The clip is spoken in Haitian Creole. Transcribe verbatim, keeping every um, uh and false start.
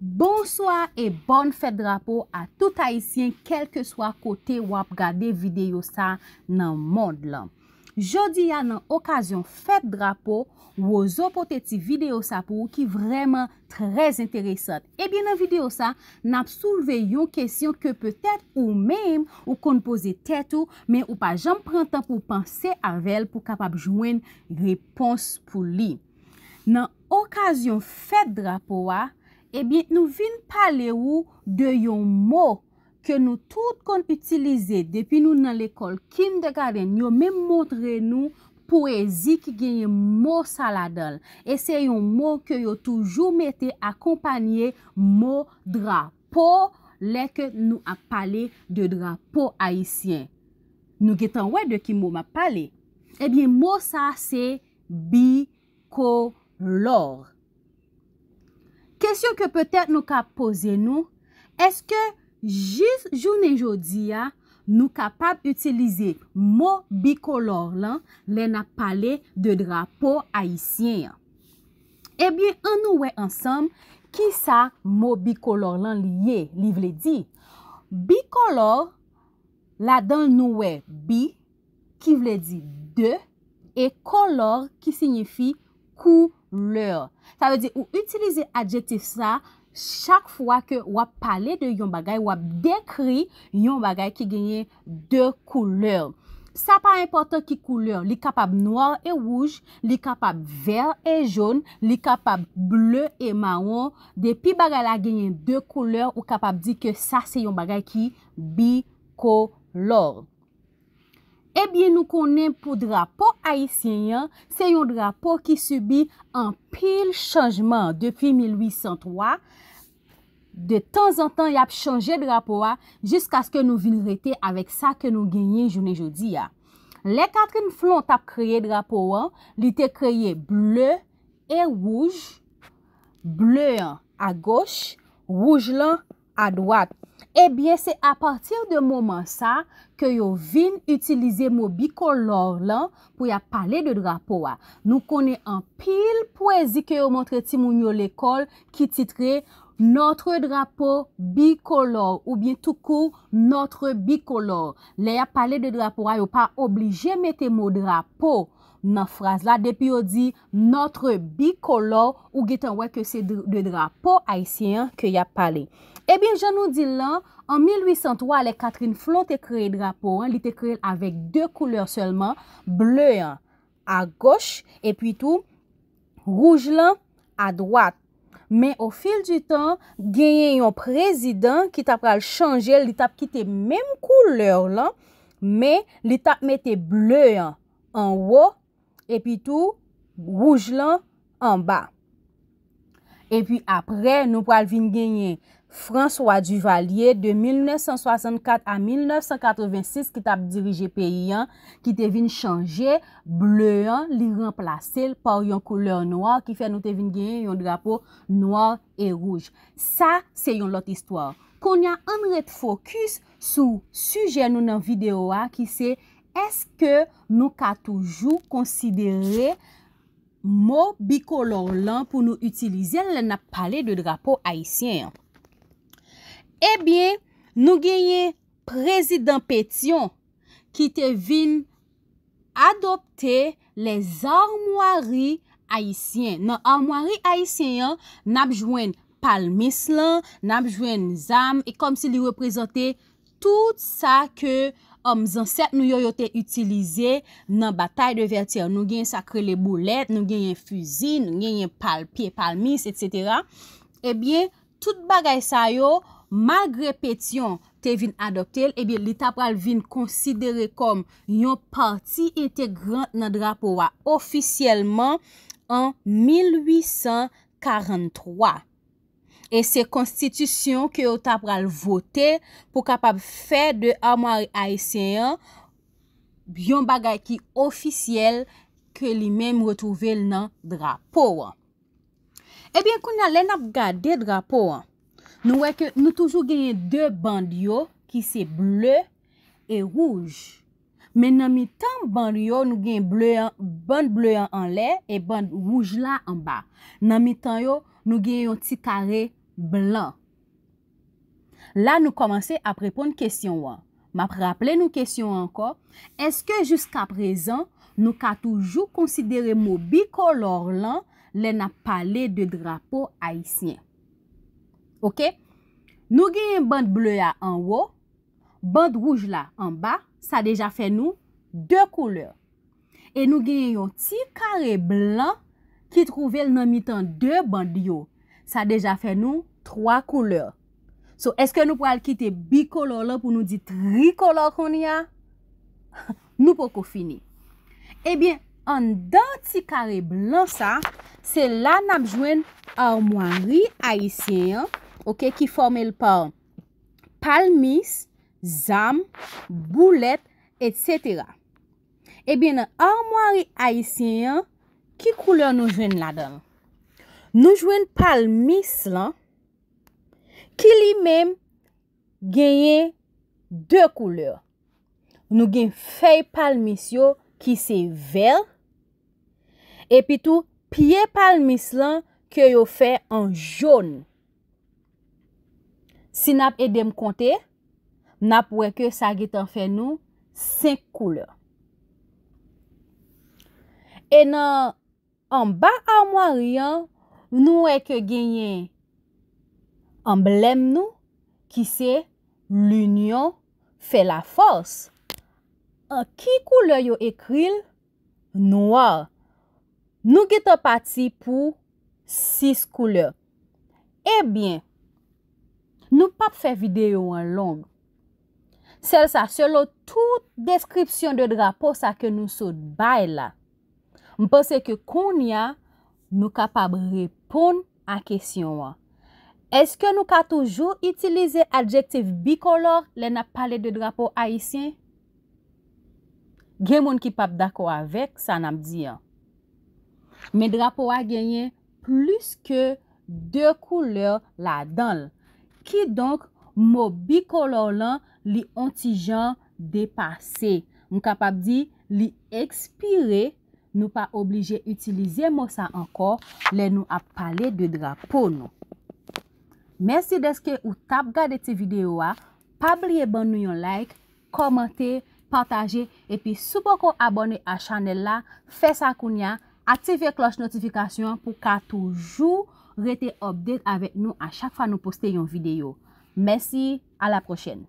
Bonswa e bòn fèt drapo a tout Ayisyen, kèlkeswa kote w ap gade videyo sa nan mond lan. Jodi a, nan okazyon fèt drapo, Wozo pote ti videyo sa pou ou ki vrèman trè enteresan. Ebyen, nan videyo sa, n ap soulve yon kesyon ke petèt ou menm ou konn poze tèt ou, men ou pa janm pran tan pou w panse avè l pou w kapab jwenn repons pou li. Nan okazyon fèt drapo a, ebyen, nou vin pale ou de yon mo ke nou tout konn itilize depi nou nan lekòl kindergarten. Yo menm montre nou pwezi ki genyen mo sa ladan l. E se yon mo ke yo toujou mete akonpanye mo drapo lè ke nou ap pale de drapo ayisyen. Nou gentan wè de ki mo m ap pale. Ebyen, mo sa se bikolò. Kesyon ke petèt nou ka poze nou, èske jis jounen jodi a, nou kapab itilize mo bikolò lan lè n ap pale de drapo ayisyen an? Ebyen, ann nou wè ansanm kisa mo bikolò lan li ye, li vle di. Bikolò, ladan l nou wè bi, ki vle di de, e kolò, ki siyifi koulè. Sa vle di ou itilize adjektif sa chak fwa ke w ap pale de yon bagay, w ap dekri yon bagay ki genyen de koulè. Sa pa enpòtan ki koulè, li kapab nwa e wouj, li kapab vè e jòn, li kapab ble e mawon. Depi bagay la genyen de koulè, ou kapab di ke sa se yon bagay ki bikolò. Ebyen, nou konnen pou drapo ayisyen an, se yon drapo ki sibi anpil chanjman depi mil uit san twa. De tanzantan, y ap chanje drapo a jiskaske nou vin rete avèk sa ke nou genyen jounen jodi a. Lè Catherine Flon t ap kreye drapo an, li te kreye ble e wouj, ble an agoch, wouj lan adwat. Ebyen, se apati de moman sa ke yo vin itilize mo bikolò lan pou y ap pale de drapo a. Nou konnen anpil pwezi ke yo montre timoun yo lekòl ki titre Notre drapeau bicolore oubyen tou kou Notre bicolore. Lè y ap pale de drapo a, yo pa oblije mete mo drapo nan fraz la. Depi yo di Notre bicolore, ou gentan wè ke se dr-, de drapo ayisyen an ke y ap pale. Ebyen, jan nou di l lan, an mil uit san twa, lè Catherine Flon te kreye drapo an, li te kreye l avèk de koulè sèlman, ble an agoch, epi tou wouj lan adwat. Men o fil di tan, genyen yon prezidan ki ta pral chanje l, li t ap kite menm koulè lan, men li t ap mete ble an anwo, epi tou wouj lan anba. Epi apre, nou pral vin genyen François Duvalier de mil nèf san swasannkat a mil nèf san katrevensis ki t ap dirije peyi an, ki te vin chanje ble an, li ranplase l pa yon koulè nwa, ki fè nou te vin genyen yon drapo nwa e wouj. Sa, se yon lòt istwa. Kounye a, ann ret fokis sou sijè nou nan videyo a, ki se, èske nou ka toujou konsidere mo bikolò lan pou nou itilize l lè n ap pale de drapo ayisyen an? Ebyen, nou genyen prezidan Pétion ki te vin adopte les armoiries haïtiennes. Nan armwari ayisyen an, n ap jwenn palmis lan, n ap jwenn zam, e kòmsi li reprezante tout sa ke, um, zansèt nou yo, yo te itilize nan batay de Vètyè. Nou gen sa k rele boulèt, nou genyen fizi, nou genyen pal, pye palmis, etsetera. Ebyen, tout bagay sa yo, malgre Pétion te vin adopte l, ebyen, li ta pral vin konsidere kòm yon pati entegrant nan drapo a ofisyèlman an mil uit san karanntwa. E se konstitisyon ke yo ta pral vote pou kapab fè de armwari ayisyen an yon bagay ki ofisyèl ke li menm retwouve l nan drapo an. Ebyen, kounye a, lè n ap gade drapo an, nou wè ke nou toujou genyen de bann yo ki se ble e wouj. Men nan mitan bann yo, nou gen ble an, bann ble an anlè e bann wouj la anba. Nan mitan yo, nou gen yon ti kare blan. La nou kòmanse ap reponn kesyon an. M ap raple nou kesyon an ankò, èske jiskaprezan nou ka toujou konsidere mo bikolò lan lè n ap pale de drapo ayisyen? Oke? Nou genyen band ble a anwo, band wouj la anba, sa deja fè nou de koulè. E nou genyen yon ti kare blan ki twouve l nan mitan de band yo. Sa deja fè nou twa koulè. So, èske nou pral kite bikolò lan pou nou di trikolò kounye a? Nou poko fini. Ebyen, anndan ti kare blan sa, se la n ap jwenn armwari ayisyen an, oke, ki fòme l pa palmis, zam, boulèt, etsetera. Ebyen, nan armwari ayisyen an, ki koulè nou jwenn ladan l? Nou jwenn palmis lan, ki li menm genyen de koulè. Nou gen fèy palmis yo ki se vè, epi tou pye palmis lan ke yo fè an jòn. Si n ap ede m konte, n ap wè ke sa gentan fè nou senk koulè. E nan anba armwari an, nou wè ke genyen anblèm nou ki se L'union fait la force. An ki koulè yo ekri l? Nwa. Nou gentan pati pou sis koulè. Ebyen, nou p ap fè videyo an long. Sèl sa, selon tout deskripsyon de drapo sa ke nou sot bay la, m panse ke kounye a nou kapab reponn a kesyon an. Èske nou ka toujou itilize adjektif bikolò lè n ap pale de drapo ayisyen? Gen moun ki p ap dakò avèk sa n ap di an. Men drapo a genyen plis ke de koulè ladan l. Kidonk, mo bikolò lan, li on ti jan depase. M kapab di, li ekspire, nou pa oblije itilize mo sa ankò lè nou ap pale de drapo nou. Mèsi dèske ou t ap gade ti videyo a. Pa bliye ban nou yon like, kòmante, pataje, epi si w poko abòne a chanèl la, fè sa kounye a, aktive klòch notifikasyon an pou w ka toujou rete update avèk nou a chak fwa nou poste yon videyo. Mèsi, a la pwochèn.